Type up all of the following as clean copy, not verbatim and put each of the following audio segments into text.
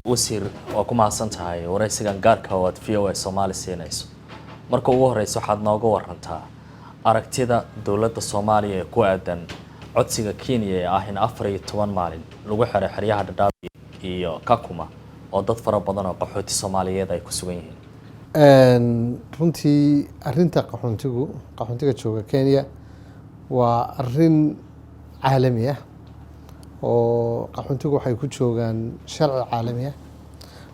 Wasiir, waa ku mahadsan tahay waraysigan gaarka oo aad VOA Soomaali siinayso. Marka ugu horeysa, waxaad nooga warantaa aragtida dowladda Soomaaliya ee ku aadan codsiga Kenya ee ah in 14 maalin lagu xiray xeryaha Dhadhaab iyo Kakuma oo dad fara badan oo qaxooti Soomaaliyeed ay ku sugan yihiin. Runtii arinta qaxoontiga jooga Kenya waa arin caalami ah, oo qaxoontigu waxay ku joogaan sharci caalami ah.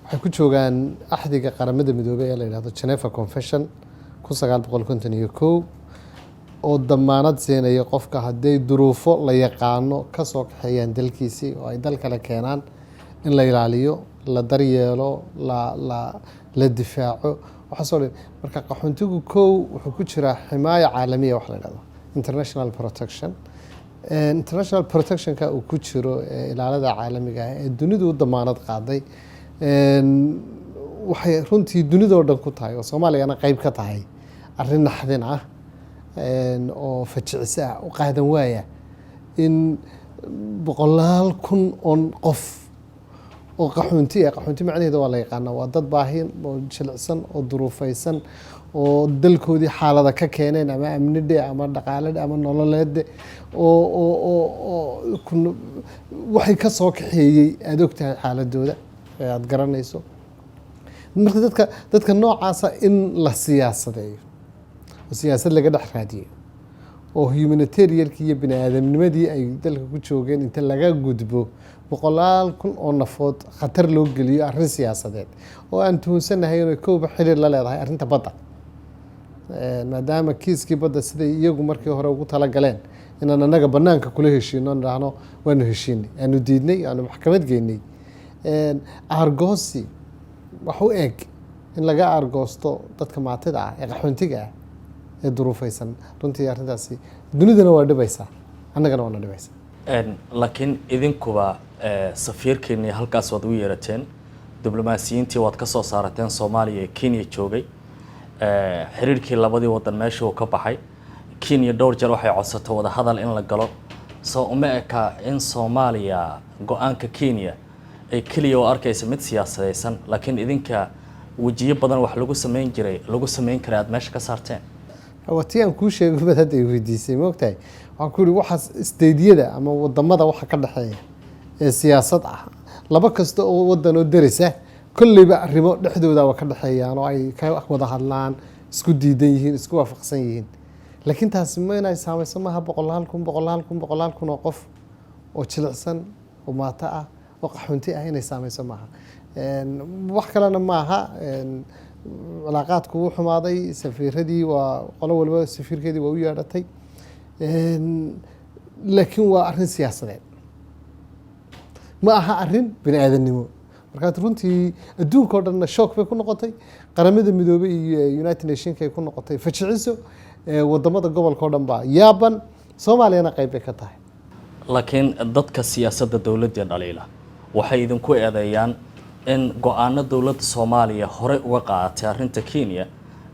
Waxay ku joogaan Axdiga Qaramada Midoobey ee la yidhahdo Geneva Convention 1951, oo damaanad siinaya qofka hadday duruufo la yaqaano kasoo kaxeeyaan dalkiisii oo ay dal kale keenaan in la ilaaliyo, la daryeelo, la difaaco, waxaasoo dhan. Marka qaxoontigu kow wuxuu ku jiraa ximaaya caalamiya, waxa la yidhahdo international protection. International protectionka uu ku jiro ee ilaalada caalamiga ah ee dunidu u damaanad qaaday waxay runtii dunidoo dhan ku tahay, oo Soomaaliyana qeyb ka tahay, arrin naxdin ah oo fajicise ah, u qaadan waaya in boqolaal kun oo qof oo qaxoonti ah. Qaxoonti macnaheeda waa la yaqaana, waa dad baahin oo jilicsan oo duruufaysan oo dalkoodii xaalada ka keeneen, ama amnidhe ama dhaqaaledhe ama nololeedhe, oo waxay ka soo kaxeeyey aada og tahay xaaladooda ee aada garanayso. Marka dadka noocaasa in la siyaasadeeyo oo siyaasad laga dhex raadiyo oo humanitariankii iyo bini aadamnimadii ay dalka ku joogeen inta laga gudbo boqolaal kun oo nafood khatar loo geliyo arrin siyaasadeed oo aan tuhunsanahay inay kowba xiriir la leedahay arrinta badda, maadaama kiiskii badda siday iyagu markii hore ugu talagaleen inaan annaga banaanka kula heshiino, nidhaahno waanu heshiinay, aanu diidnay, aanu maxkamad geynay. Aargoosi wax u eg in laga aargoosto dadka maatida ah ee qaxoontiga ah ee duruufaysan, runtii arrintaasi dunidana waa dhibaysaa, annagana waana dhibaysaa. Laakiin idinkuba safiirkiinii halkaas waad u yeerateen, diblomaasiyiintii waad ka soo saarateen Soomaaliya ee Kenya joogay. Xiriirkii labadii wadan meesha uu ka baxay. Kenya dhowr jeer waxay codsato wada hadal in la galo. Soo uma eka in Soomaaliya go-aanka Kenya ay keliya u arkaysa mid siyaasadaysan, laakiin idinka wejiyo badan wax lagu samayn jiray, lagu samayn karay, aad meesha ka saarteen? Waa tii aan kuu sheegay bad hadda ay weydiisay, ma ogtahay? Waxaan ku yihi waxaas stateyada ama wadamada waxa ka dhexeeya ee siyaasad ah, laba kasta oo wadan oo derisa kolleyba arrimo dhexdooda waa ka dhexeeyaan oo ay ka wada hadlaan, isku diidan yihiin, isku waafaqsan yihiin. Laakiin taasi ma inay saamayso maaha boqolaal kun, boqolaal kun, boqolaal kun oo qof oo jilicsan oo maato ah oo qaxoonti ah inay saamayso maaha. Wax kalena maaha. Cilaaqaadku wuu xumaaday. Safiiradii waa qolo waliba safiirkeedii waa u yeedhatay, laakiin waa arrin siyaasadeed, ma aha arrin bini aadamnimo. Markaa runtii adduunka oo dhanna shock bay ku noqotay, Qaramada Midoobey iyo United Nationka ay ku noqotay fajiciso, wadamada gobolka oo dhan baa yaaban, Soomaaliyana qayb bay ka tahay. Laakiin dadka siyaasadda dowladda dhaliila waxay idinku eedeeyaan in go-aano dowladda Soomaaliya horey uga qaadatay arrinta Kenya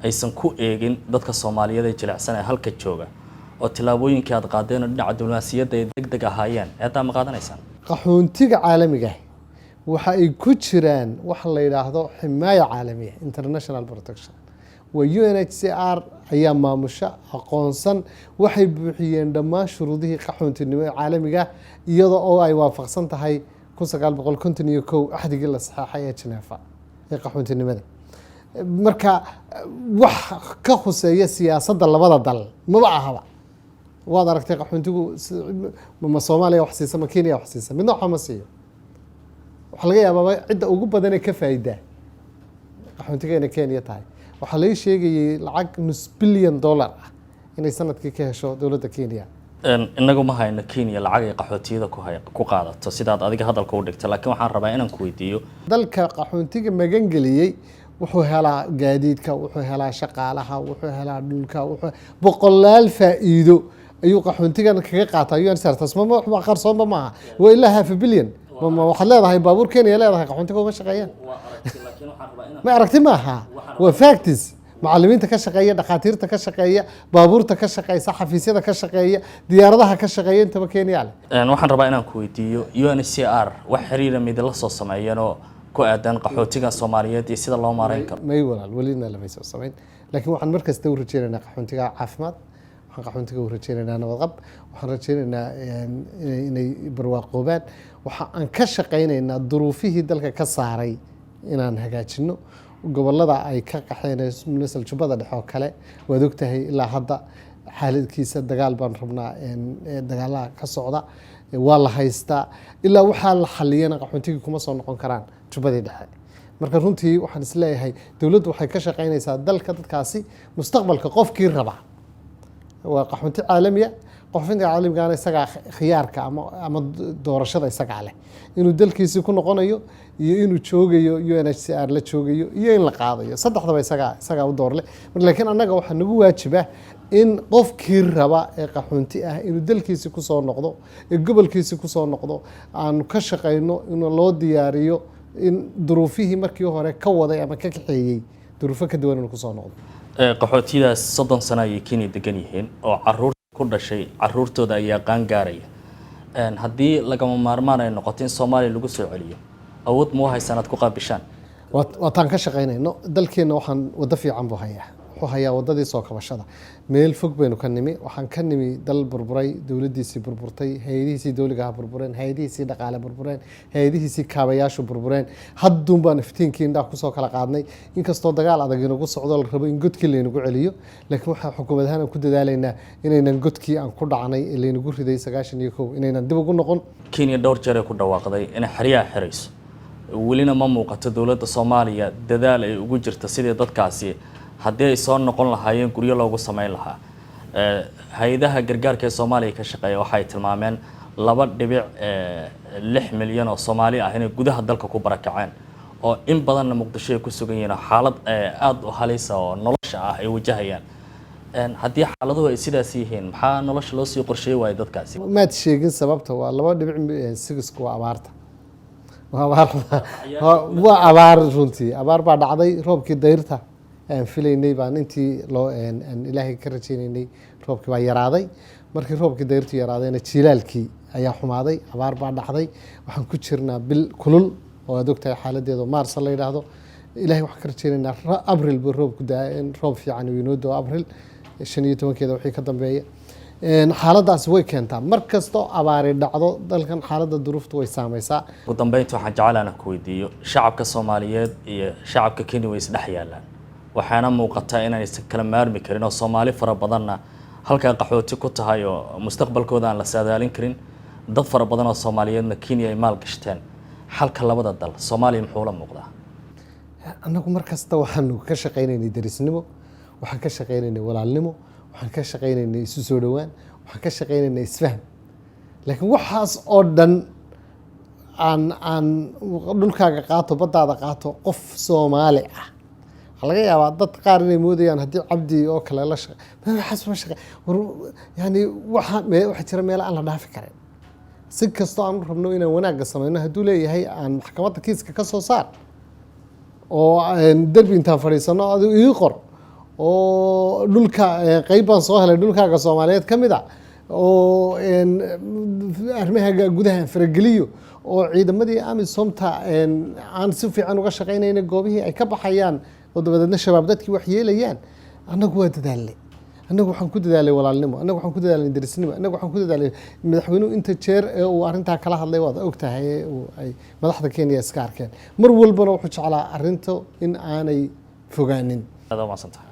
aysan ku eegin dadka Soomaaliyeed ee jilicsan ee halka jooga, oo tillaabooyinkii aad qaadeen oo dhinaca diblomaasiyadda ay deg deg ahaayeen. Eedaa ma qaadanaysaan? Qaxoontiga caalamiga ah waxa ay ku jiraan waxa la yidhaahdo ximaaya caalamiya, international protection. Waa UNHCR ayaa maamusha aqoonsan. Waxay buuxiyeen dhammaan shuruudihii qaxoontinimo ee caalamiga, iyadoo oo ay waafaqsan tahay 1951 axdigii la saxeexay ee Genefa ee qaxoontinimada. Marka wax ka khuseeya siyaasadda labada dal maba ahaba. Waad aragtay, qaxoontigu ma Soomaaliya wax siisa, ma Kenya wax siisa? Midna waxa ma siiyo. Waxaa laga yaabaa cidda ugu badan ee ka faa'idaa qaxoontiga inay Kenya tahay. Waxaa laga sheegayay lacag nus bilyan dollar ah inay sanadkii ka hesho dowladda Kenya. Inagu ma hayno Kenya lacag ay qaxootiyada ku qaadato sidaad adiga hadalka u dhigtay, laakiin waxaan rabaa inaan ku weydiiyo. Dalka qaxoontiga magangeliyey wuxuu helaa gaadiidka, wuxuu helaa shaqaalaha, wuxuu helaa dhulka, wuxuu boqolaal faa'iido ayuu qaxoontigan kaga qaataa UNHCR. Taas ma qarsoonba maaha, waa ilaa half a billion. Ma waxaad leedahay baabuur Kenya leedahay qaxoontiga uma shaqeeyaan? Ma aragti maaha, waa facts. Macalimiinta ka shaqeeya, dhakhaatiirta ka shaqeeya, baabuurta ka shaqeysa, xafiisyada ka shaqeeya, diyaaradaha ka shaqeeya, intaba Kenya leh. Waxaan rabaa inaan ku weydiiyo, UNHCR wax xiriira midla soo sameeyeen oo Ku aadan qaxootiga Soomaaliyeed iyo sida loo maareyn karo? May walaal, welina lamay soo samayn, laakiin waxaan mar kasta u rajeynaynaa qaxoontiga caafimaad, waxaan qaxoontiga u rajeynaynaa nabadqab, waxaan rajeynaynaa inay barwaaqoobaan. Waxa aan ka shaqaynaynaa duruufihii dalka ka saaray inaan hagaajino. Gobolada ay ka qaxeen, masal Jubbada Dhexe oo kale, waad ogtahay ilaa hadda xaaladkiisa. Dagaal baan rabnaa, dagaalaha ka socda waa la haystaa. Ilaa waxaa la xaliyana qaxoontigii kuma soo noqon karaan Jubbadii Dhexe. Marka runtii waxaan isleeyahay dowladdu waxay ka shaqaynaysaa dalka dadkaasi mustaqbalka. Qofkii raba waa qaxoonti caalamiya, qaxoontiga caalamigaana isagaa khiyaarka ama doorashada isagaa leh, inuu dalkiisii ku noqonayo iyo inuu joogayo UNHCR la joogayo iyo in la qaadayo, saddexdaba isagaa u doorle. Laakiin annaga waxaa nagu waajiba in qofkii raba ee qaxoonti ah inuu dalkiisi kusoo noqdo ee gobolkiisi kusoo noqdo aanu ka shaqayno, in loo diyaariyo in duruufihii markii hore ka waday ama ka kaxeeyey duruufo ka duwan inuu kusoo noqdo. Qaxootiyadaas 30 sano ayay Kenya degan yihiin oo caruur ku dhashay, caruurtooda ayaa qaan gaaraya. Haddii lagama maarmaan ay noqoto in Soomaaliya lagu soo celiyo, awood ma u haysaan aad ku qaabishaan? Waataan ka shaqaynayno. Dalkeenna waxaan waddo fiican buu hayaa, wuxuu hayaa waddadii soo kabashada. Meel fog baynu ka nimi. Waxaan ka nimi dal burburay, dowladdiisii burburtay, hay-adihiisii dowligaha burbureen, hay-adihiisii dhaqaale burbureen, hay-adihiisii kaabayaashu burbureen. Hadduun baan iftiinkii indhaha kusoo kala qaadnay, inkastoo dagaal adag inagu socdo, la rabo in godkii laynagu celiyo. Laakiin waxaan xukuumad ahaan aan ku dadaalaynaa inaynan godkii aan ku dhacnay ee laynagu riday 91 inaynan dib ugu noqon. Kenya dhowr jeer ay ku dhawaaqday inay xeryaha xirayso, welina ma muuqato dowladda Soomaaliya dadaal ay ugu jirto sidii dadkaasi haddii ay soo noqon lahaayeen guryo loogu sameyn lahaa. Hay-adaha gargaarka ee Soomaaliya ka shaqeeya waxay tilmaameen 2.6 milyan oo Soomaali ah inay gudaha dalka ku barakaceen, oo in badanna Muqdisho ay ku sugan yihiin oo xaalad aada u halisa oo nolosha ah ay wajahayaan. Haddii xaaladuhu ay sidaas yihiin, maxaa nolosha loo sii qorsheey waayo dadkaasi? Maad sheegin sababta. Waa 2.6. Waa abaarta, waa abaar, waa abaar runtii. Abaar baa dhacday. Roobkii dayrta aan filaynay baan intii loo aan Ilaahay ka rajaynaynay, roobkii baa yaraaday. Markii roobkii dayrtu yaraadayna jiilaalkii ayaa xumaaday, abaar baa dhacday. Waxaan ku jirnaa bil kulul oo aad ogtahay xaaladeedu, Maarsa la yidhaahdo. Ilahay waxaan ka rajaynaynaa Abril buu roobku daa, in roob fiican uu inoo doo Abril 15-keeda wixii ka dambeeya. Xaaladaasi way keentaa mar kastoo abaari dhacdo dalkan, xaaladda duruuftu way saameysaa. Ugu dambeynta waxaan jeclaan inaan ku weydiiyo, shacabka Soomaaliyeed iyo shacabka Kenya way isdhex yaalaan, waxaana muuqataa inaanaysan kala maarmi karin, oo Soomaali fara badanna halkaa qaxooti ku tahay oo mustaqbalkooda aan la saadaalin karin, dad fara badan oo Soomaaliyeedna Kenya ay maal gashteen. Xalka labada dal Soomaaliya muxuu la muuqdaa? Annagu mar kasta waxaanu ka shaqaynaynay derisnimo, waxaan ka shaqaynaynay walaalnimo, waxaan ka shaqaynaynay isu soo dhowaan, waxaan ka shaqaynaynay isfahm. Laakiin waxaas oo dhan aan dhulkaaga qaato, baddaada qaato, qof Soomaali ah waxaa laga yaabaa dad qaar inay moodayaan haddii Cabdi oo kale la shaqa waxaas ma shaqa. War yani waxa waxaa jira meelo aan la dhaafi karin, si kastoo aan u rabno inaan wanaagga samayno. Hadduu leeyahay aan maxkamadda kiiska ka soo saar oo derbi intaan fadhiisano adigu ii qor oo dhulka qeyb baan soo helay dhulkaaga Soomaaliyeed ka mid a oo arrimaha gudaha aan farageliyo oo ciidamadii AMISOMta aan si fiican uga shaqaynayna goobihii ay ka baxayaan oo dabadeedna Shabaab dadkii wax yeelayaan. Annagu waa dadaalnay. Annagu waxaan ku dadaalay walaalnimo, annagu waxaan ku dadaalay derisnimo, annagu waxaan ku dadaalay. Madaxweynuhu inta jeer ee uu arrintaa kala hadlay waad ogtahay, ee uu ay madaxda Kenya iska arkeen. Mar walbana wuxuu jeclaa arrinta in aanay fogaanin. Aad u mahadsantahay.